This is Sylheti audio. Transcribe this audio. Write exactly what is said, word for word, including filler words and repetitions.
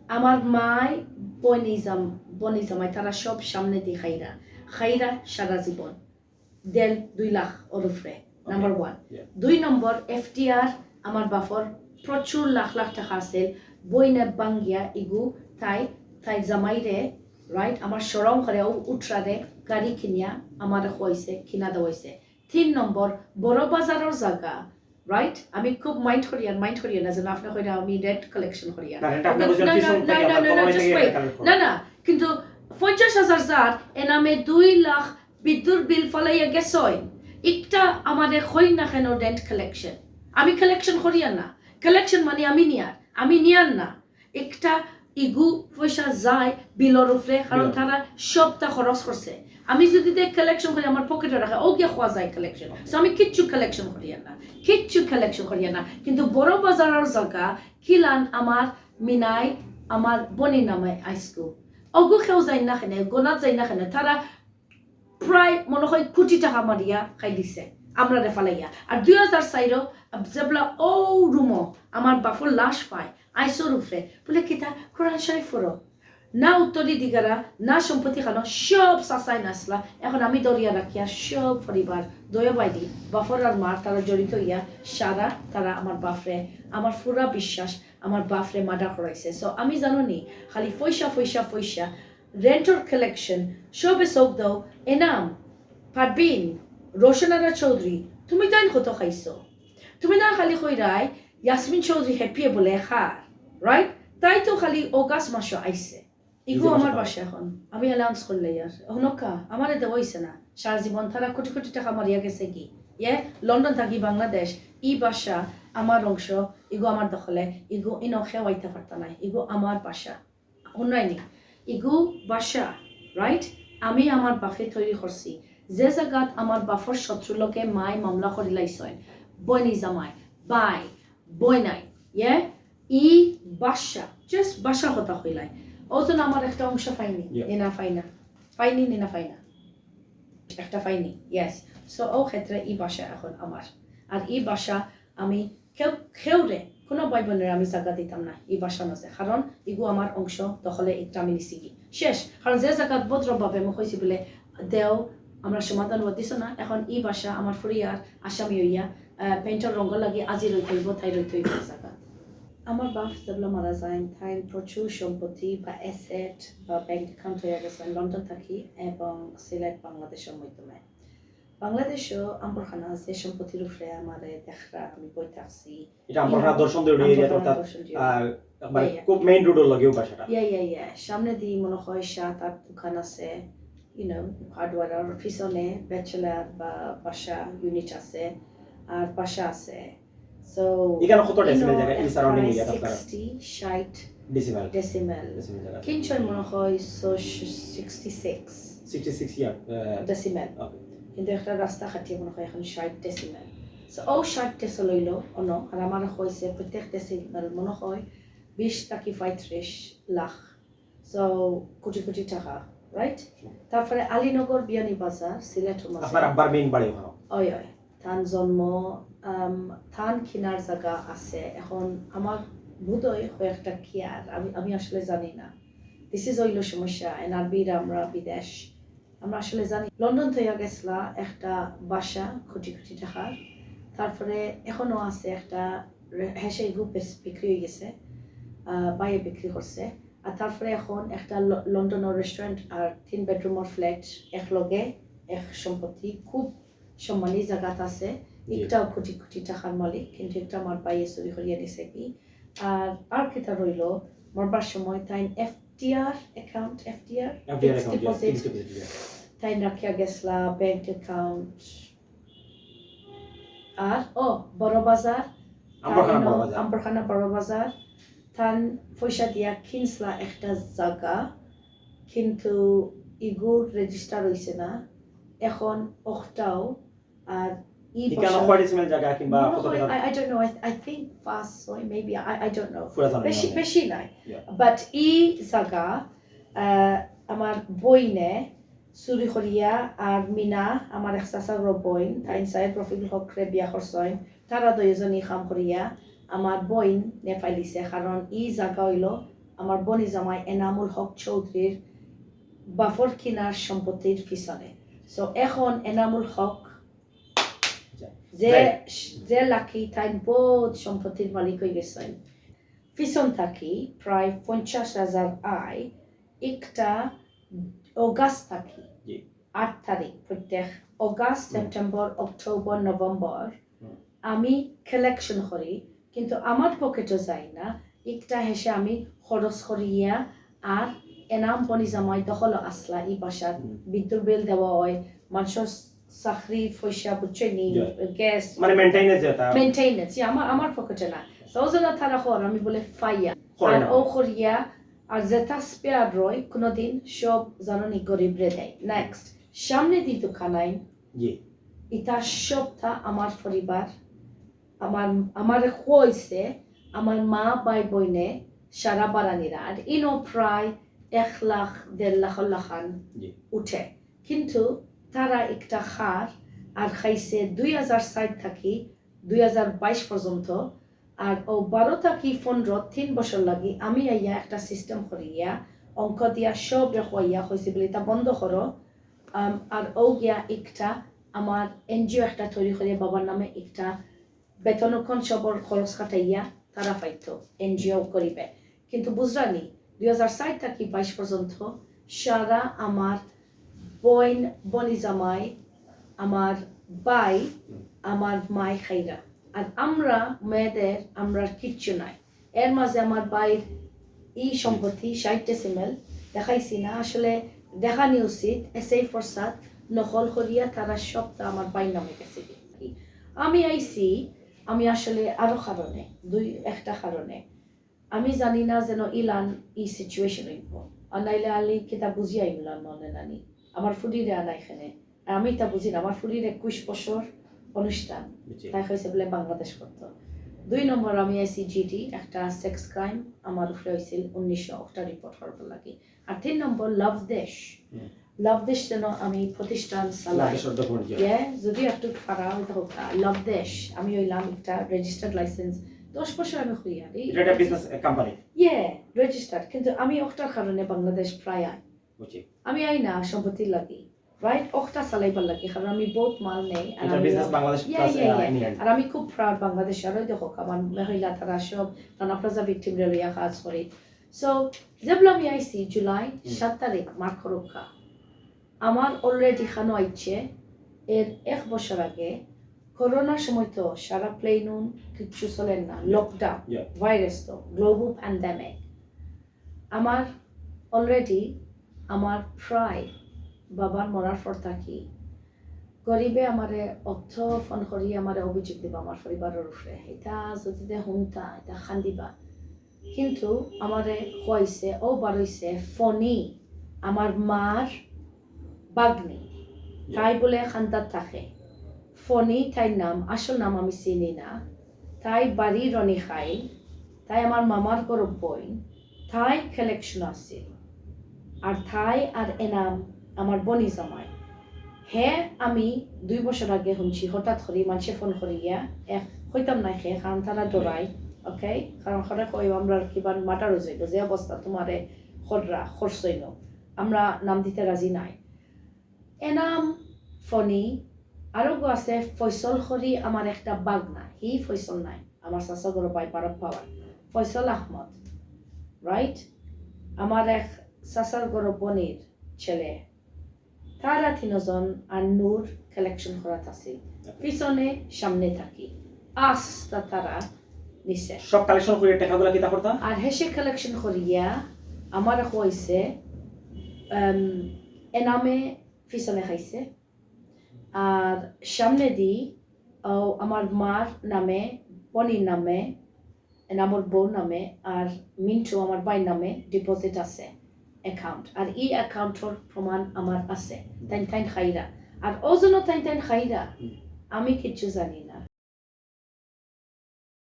আমার মায় বনি জাম-, বনি জামাই তারা সব সামনেদি খাইরা, খাইরা সারা জীবন। দেড় দুই লাখ ওর উপরে, নাম্বার ওয়ান। Yeah. দুই নম্বর, এফটিআর আমার বাফর প্রচুর লাখ লাখ টাকা আছিল, বইনে বাঙ্গিয়া ইগু তাই, তাই জামাইরে, রাইট, আমার শরম করে ও উঠরারে গাড়ি কিনিয়া আমারে খুয়াইছে, কিনা দেওয়াইছে। তিন নম্বর, বড় বাজারর জাগা, রাইট, আমি খুব মাইন্ড করিয়ার, মাইন্ড করিয়ার না যেন আপনি কইরা আমি রেন্ট কালেকশন করিয়ার। না, রেন্ট আপনি না, বুঝলেন, না, কি না, সম্পত্তি না, না, আপনার না, কমাই just থেকে wait। কালেক্ট না, না, কিন্তু পঞ্চাশ হাজার যার এনামে দুই লাখ বিদ্যুৎ বিল ফালাইয়া গেছইন, একটা আমারে কইন না কেন রেন্ট কালেকশন? আমি কালেকশন করিয়ার না, কালেকশন মানে আমি নিয়ার, আমি নিয়ার না। একটা ইগু পয়সা যায় বিলর উপরে, কারণ বিল। তারা সবটা খরচ করছে। আমি যদি দেখ কালেকশন করি আমার পকেটে রাখে, ও গিয়া খোয়া যায় কালেকশন। So আমি কিচ্ছু কালেকশন করিয়ার না, কিচ্ছু কালেকশন করিয়ার না। কিন্তু বড় বাজারর জাগা কিলান আমার মিনাই, আমার বনি নামে আইসকু। অগু কেউ যাই না কেনে, গোনাত যাই না কেনে, তারা প্রায় মনে হয় কোটি টাকা মারিয়া খাই দিছে, আমরারে ফালাইয়া। আর দুই হাজার চাইরো যেবলা ও রুমো আমার বাফর লাশ পায়, আইসর উপরে, বলে, "কিতা কোরআন শরীফ পড়ো?" না উত্তরি দিগারা, না সম্পত্তি খানো, সব চাচাই নাসলা। এখন আমি দরিয়া রাখিয়া সব পরিবার দয়া বাইদি, বাফর আর মার তারা জড়িত ইয়া, সারা তারা আমার বাফরে, আমার পুরা বিশ্বাস, আমার বাফরে মার্ডার করাইছে। So আমি জানো নি, খালি পয়সা, পয়সা, পয়সা, রেন্টর কালেকশন, সবে চোখ দাও, এনাম, পারবিন, রোশনারা চৌধুরী, তুমি তাইন কত খাইছো? তুমি না খালি কইরায়, ইয়াসমিন চৌধুরী হ্যাপিয়ে বলে খার, রাইট? তাই তো খালি অগাস্ট মাসো আইছে। ইগু ইগু আমার বাসা। বাসা এখন, আমি অ্যানাউন্স করলে ইয়ার। হনকা, আমারে দেওয়া হইছে না। সারা জীবন তারা কোটি কোটি টাকা মারিয়া গেছে কি? ইয়ে, লন্ডন থাকি বাংলাদেশ, ই বাসা আমার অংশ, ইগু আমার দখলে, ইগু ইনো কেউ আইতা পারতা নাই, ইগু আমার বাসা। হুনরায়নি? ইগু বাসা, রাইট? আমি আমার বাফে তৈরি করছি। যে জাগাত আমার বাফর শত্রু লগে মায় মামলা করিলাইছইন, বনি জামাই, বাই, বইনাই, ইয়ে, ই বাসা, just বাসা কথা কইলাই। ওজন আমার একটা অংশ পাইনি, Yeah. নি না পাই না, পাইনি, নি না পাই না, একটা পাইনি, ইয়েস। So ও ক্ষেত্রে ই বাসা এখন আমার। আর ই বাসা আমি কেউ, কেউরে, কোনো ভাই বোনের আমি জাগা দিতাম না ই বাসার মাঝে, কারণ ইগু আমার অংশ দখলে একটা আমি নিছি কি শেষ। কারণ যে জাগাত ভদ্রভাবে আমি কইছি বলে, "দেও, আমরা সমাধান হওয়া দিছ না, এখন ই বাসা আমার ফুরিয়ার আসামি হইয়া, আহ, পেইন্টর রঙ লাগি আজি রইতে হইব, তাই রইতে হইব জাগাত।" আমার বাপ যেবলা মারা যায়, তাই প্রচুর সম্পত্তি বা অ্যাসেট বা ব্যাংক অ্যাকাউন্ট হইয়া গেছে লন্ডন থাকি এবং সিলেট বাংলাদেশের মাধ্যমে। বাংলাদেশও আম্বরখানা যে সম্পত্তির উপরে আমারে দেখরা আমি বই থাকছি। এটা আম্বরখানা দর্শন দিয়ে রয়ে গেছে, আম্বরখানা অর্থাৎ, দর্শন দিয়ে। আহ, মানে Yeah, yeah. খুব মেইন রোডের লগেও বাসাটা। ইয়া, ইয়া, ইয়া। সামনে দি মনে হয় সাত আট দোকান আছে, ইউ নো, হার্ডওয়্যার। আর পিছনে ব্যাচেলার বা বাসা ইউনিট আছে, আর বাসা আছে। So এখানে কত ডেসিমেল জায়গা? এই সারাউন্ডিং এরিয়া আপনার? সিক্সটি, ষাট ডেসিমেল। ডেসিমেল। ডেসিমেল জায়গা। কিনছইন মনে হয় sixty six. Sixty six year. Decimal. Okay. কিন্তু একটা রাস্তা কাটিয়ে মনে হয় এখন ষাট ডেসিমেল। So ও ষাট ডেসিমেল হইল অন, আর আমার হয়েছে প্রত্যেক ডেসিমেল মনে হয় বিশ থাকি পঁয়ত্রিশ লাখ। So কোটি কোটি টাকা, রাইট? তারপরে আলীনগর বিয়ানীবাজার, সিলেট। আপনার আব্বার মেইন বাড়ি ওখানে। ওই, ওই। তান জন্ম, আম, তান কিনার জায়গা আছে। এখন আমার বোধহয় কয়েকটা কিয়ার, আমি, আমি আসলে জানি না। দিস ইজ হইল সমস্যা, এনআরবির আমরা বিদেশ, আমরা আসলে জানি। লন্ডন থইয়া গেছলা একটা বাসা কোটি কোটি টাকার, তারপরে এখনো আছে একটা রে-, হেসে গ্রুপ বিক্রি হয়ে গেছে, আহ, বাইরে বিক্রি করছে। আর তারপরে এখন একটা ল-, লন্ডনের রেস্টুরেন্ট আর তিন বেডরুমের ফ্ল্যাট একলগে এক সম্পত্তি, খুব সম্মানী জায়গাত আছে। জি। একটাও কোটি কোটি টাকার মালিক, কিন্তু একটা আমার ভাইয়ে চুরি করিয়া নিছে কি। আর, আর কিতা রইল, মরবার সময় তাই FTR account, FTR, FDR account, deposit, fixed deposit. তাই রাখিয়া গেছলা ব্যাংক অ্যাকাউন্ট। আর, ও, বড় বাজার, আম্বরখানা তাই বড় ন-, বাজার। আম্বরখানা বড় বাজার, তান পয়সা দিয়া কিনছলা একটা জায়গা, কিন্তু ইগুর রেজিস্টার হইছে না, এখন অখটাও। আর ই ঠিকানা বাসা- কয় ডেসিমেল জায়গা কিংবা মনে কত হয়, টাকা? I, I don't know, I, I think পাঁচ ছয়, maybe, I, I don't know। পুরা জানি না বেশি, আমি। বেশি নাই। Yeah. But ই জায়গা, আহ, আমার বইনে চুরি করিয়া আর মিনা, আমার এক চাচার বইন, তাই সাহেব রফিকুল হকরে বিয়া করছইন, তারা দুইজনই কাম করিয়া আমার বইন নেফাইলিছে, কারণ ই জায়গা হইল আমার বনি জামাই এনামুল হক চৌধুরীর বাফর কিনার সম্পত্তির পিছনে। সো এখন এনামুল হক যে যাই। যে লাকি তাইন বহুত সম্পত্তির মালিক হয়ে গেছেন। পিছন থাকি প্রায় পঞ্চাশ হাজার আয় একটা অগাস্ট থাকি জি। আট তারিখ প্রত্যেক অগাস্ট, হুম। সেপ্টেম্বর, অক্টোবর, নভেম্বর হুম। আমি কালেকশন করি, কিন্তু আমার পকেটও যায় না। একটা হেসে আমি খরচ করিয়া আর এনাম বনি জামাই দখল আসলা এই বাসার হুম। বিদ্যুৎ বিল দেওয়া হয়, মানুষের চাকরি পয়সা বুঝছে নি, Yeah. গ্যাস মানে মেইনটেনেন্স যেটা মেইনটেনেন্স আমার আমার পকেটে না। সৌজনা তারা খর আমি বলে ফাইয়া করে আর না। ও করিয়া আর যেটা স্পেয়ার রয় কোনোদিন সব জানো নি গরিবরে দেয়। নেক্সট সামনে দি দোকানাই জি। এটা সবটা আমার পরিবার, আমার আমার হইছে আমার মা ভাই বইনে সারা বারানিরা আর ইনো প্রায় এক লাখ দেড় লাখ লাখান জি। উঠে, কিন্তু তারা একটা খার আর খাইছে দুই হাজার সাত থাকি দুই হাজার বাইশ পর্যন্ত। আর ও বারো থাকি পনেরো তিন বছর লাগি আমি আইয়া একটা সিস্টেম করিয়া অঙ্ক দিয়া সব রেখোয়াইয়া হয়েছে বলে এটা বন্ধ করো। আম, আর ও গিয়া একটা আমার এনজিও একটা তৈরি করিয়া বাবার নামে একটা বেতনক্ষণ সবর খরচ কাটাইয়া তারা পাইতো এনজিও করিবে। কিন্তু বুঝরানি দুই হাজার সাত থাকি বাইশ পর্যন্ত সারা আমার বইন বনি জামাই আমার ভাই আমার মাই খাইরা। আর আমরা মেয়েদের আমরা কিচ্ছু নাই। এর মাঝে আমার ভাইর ই সম্পত্তি ষাট ডেসিমেল দেখাইছি না, আসলে দেখানি উচিত। এসে ফরসাদ নকল করিয়া তারা সবটা আমার ভাইর নামে গেছে কি। আমি আইছি আমি আসলে আরো কারণে দুই একটা কারণে আমি জানি না যেন ইলান ই সিচুয়েশন হইব। আর নাইলে আলি কিতা বুঝিয়া ইমলান মনে নানি আমার ফুডিরে আনাই খানে। আর আমি তা বুঝি না আমার ফুডির একুশ বছর অনুষ্ঠান বুঝছি। তাই হয়েছে বলে বাংলাদেশ করতো। দুই নম্বর আমি আইছি জিডি একটা সেক্স ক্রাইম আমার উপরে হয়েছিল উনিশশো অক্টা রিপোর্ট করার লাগি। আর তিন নম্বর লাভ দেশ হুম। লাভ দেশ যেন আমি প্রতিষ্ঠান চালাই। লাভ দেশের ডকুমেন্ট কি? ইয়ে যদি একটু ফারা হইতে হোক লাভ দেশ আমি হইলাম একটা রেজিস্টার্ড লাইসেন্স দশ বছর আমি হই আর এটা একটা বিজনেস কোম্পানি। ইয়ে রেজিস্টার্ড কিন্তু আমি অক্টার কারণে বাংলাদেশ প্রায় আই। বুঝছি। আমি আই না সম্পত্তি লাগি রাইট অক্টা চালাইবার লাগি কারণ আমি বহুত মাল নেই আর এটা আমি বিজনেস বাংলাদেশ ইয়ে, প্লাস ইয়ে, ইয়ে। ইংল্যান্ড। আর আমি খুব প্রাউড বাংলাদেশ আর ওই দেখো আমার মহিলা তারা সব রানা প্লাজা ভিকটিম রে লইয়া কাজ করি। সো যেগুলো আমি আইছি জুলাই হুম। সাত তারিখ মার্ক রক্ষা আমার অলরেডি খানো আইছে। এর এক বছর আগে করোনার সময় তো সারা প্লেন উন কিচ্ছু চলেন না লকডাউন Yeah. ভাইরাস তো গ্লোবাল প্যান্ডেমিক। আমার অলরেডি আমার প্রায় বাবার মরার পর থাকি গরিবে আমারে অর্থ ফোন করি আমারে অভিযোগ দিব আমার পরিবারের উপরে এটা যদি দে হুনতা এটা খান্দিবা। কিন্তু আমারে কইছে ও বারইছে ফনি আমার মার বাগনি তাই বলে খান্দাত থাকে। ফনি তাই নাম আসল নাম আমি চিনি না। তাই বাড়ি রনি খাই তাই আমার মামার গরব বই তাই কালেকশন আছে। আর তাই আর এনাম আমার বনি জামাই হে আমি দুই বছর আগে শুনছি হঠাৎ করি মানুষে ফোন করিয়া এক কইতাম না খে কারণ তারা ডরাই। ওকে কারণ করে কই আমরা কিবা মার্ডার হয়ে যাইব যে অবস্থা তোমারে খররা খরচইন আমরা নাম দিতে রাজি নাই। এনাম ফনি আরো গো আছে ফয়সল করি আমার একটা বাগনা হি ফয়সল নাই আমার চাচা গরো ভাই বারক পাওয়ার ফয়সল আহমদ রাইট আমার এক চাচার গরো বনির ছেলে তারা তিনজন আর নূর কালেকশন করাত আছে পিছনে সামনে থাকি আস্তা তারা নিছে। সব কালেকশন করে টাকাগুলো কিতা করতা? আর হেসে কালেকশন করিয়া আমার কইছে এনামে পিছনে খাইছে আর সামনে দি ও আমার মার নামে বনির নামে এনামর বউ নামে আর মিন্টু আমার ভাইর নামে ডিপোজিট আছে অ্যাকাউন্ট আর এই অ্যাকাউন্টর প্রমাণ আমার আছে। তাইন তাইন খাইরা আর ওজনও তাইন তাইন খাইরা আমি কিচ্ছু জানি না।